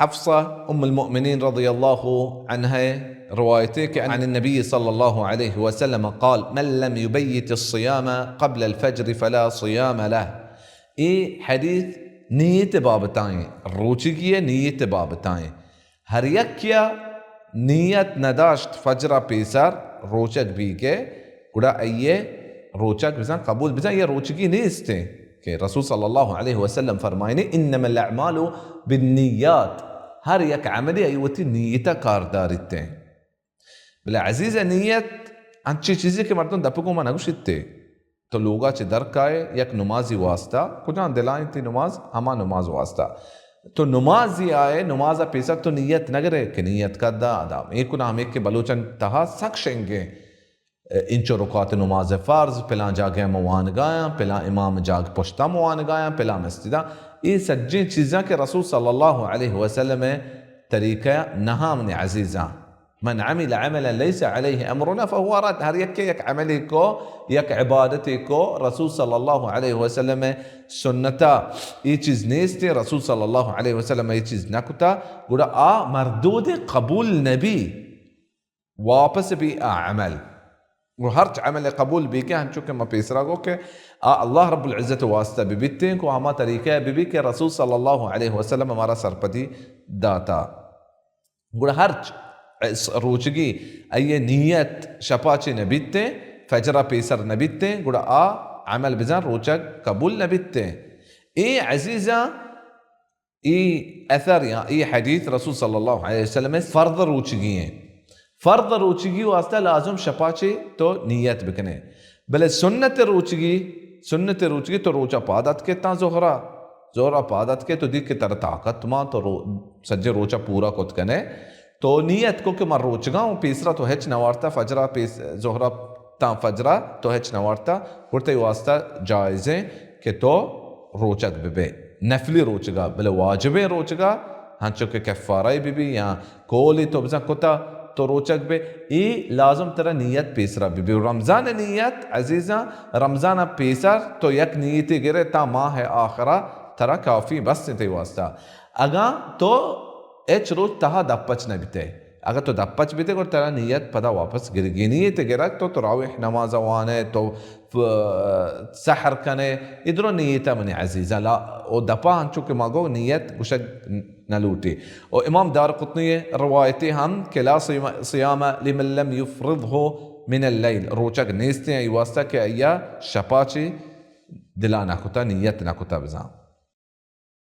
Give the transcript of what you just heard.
حفصہ ام المؤمنین رضی اللہ عنہا روایتے کہ عن النبی صلی اللہ علیہ وسلم قال: من لم يبيت الصيام قبل الفجر فلا صيام له. اے حدیث نیت بابتائیں، روچگی نیت بابتائیں. ہر یکیا نیت نداشت فجر پیسر روچگ بیگے، گڑا ایے روچگ بزن قبول بزن یا روچگی نیستیں. کہ رسول صلی اللہ علیہ وسلم فرمائنے: انما الاعمال بالنیات، ہر یک عملی ای وتی نیت کار داریتیں. بلے عزیز، نیت انچی چیزی کہ مردم دپ گوں ما نگوشیتے. تو لوگا چہ در کائے یک نمازی واسطہ، کجام دلائیں تی نماز، ہما نماز واسطہ. تو نمازی آئے، نماز پیسر تو نیت نگرے کہ نیت کدا ادا. اے کنا ہمیں کہ بلوچن تہا سک شنگیں. انچو رکعت نماز فرض، پلان جاگہ ما وانگایاں، پلان امام جاگ پشتا ما وانگایاں، پلان مسجداں. اے سجیں چیزاں کہ رسول صلی اللہ علیہ وسلم طریقہ نہاں منی عزیزاں. من عمل عملا ليس عليه امرنا فهو رد. ہر یکے یک عملی کو، یک عبادتی کو، رسول صلی اللہ علیہ وسلم سنتا اے چیز نیست، رسول صلی اللہ علیہ وسلم اے چیز نکتا، گڑا آ مردود قبول نبی، واپس بی آ عمل. و ہرچ عمل قبول بی کہ ہنچو کہ ما پیسرا گو کہ آ اللہ رب العزت واسطہ ببیتیں، کو ہما طریقہ ببی کہ رسول صلی اللہ علیہ وسلم ہمارا سرپدی داتا. گڑا ہرچ اس روچگی ایے نیت شپا چے نبیتیں، فجرا پیسر نبیتیں، گڑا آ عمل بزن روچگ قبول نبیتیں. اے عزیزاں، اے اثر یا اے حدیث رسول صلی اللہ علیہ وسلم فرض روچگی ہیں. فرض روچگی واسطہ لازم شپا چے تو نیت بکنے. بلے سنت روچگی، سنت روچگی تو روچا پاد اتکے تاں ظہرا، ظہرا پاد اتکے تو دی کہ تر طاقت مان تو رو، سجے روچا پورا کت کنے. تو نیت کو کہ من روچگا ہوں، پیسرا تو ہچ نوارتا، فجرا پیس، ظہرا تاں فجرا تو ہچ نوارتا، گڑا تئی واسطہ جائزیں کہ تو روچگ ببے. نفلی روچگا، بلے واجبیں روچگا، ہنچو کہ کفارہ ببی یا کولی تو بزن کتا تو روچگ بے، ای لازم ترا نیت پیسرا ببی. رمضان نیت عزیزاں، رمضان پیسر تو یک نیتی گرے تا ماہ آخرا ترا کافی بس تئی واسطہ. اگاں تو ہچ روچ تہا دپچ نہ بیتے، اگاں تو دپچ بیتے گڑا ترا نیت پدا واپس گرگی. نیت گرگ تو تراویح نماز وانے، تو ف-، سحر کنے، ادرو نیت منی عزیزاں لا، او دپا ہنچو کہ ما گو نیت گوشگ نہ لوٹی. او امام دار قطنی روایتی ہم کہ لا صیام، صیام لمن لم يفرضه من اللیل، روچگ نیستیں ای واسطہ کہ ایا شپا چی دلا نہ کتا، نیت نہ کتا بزاں.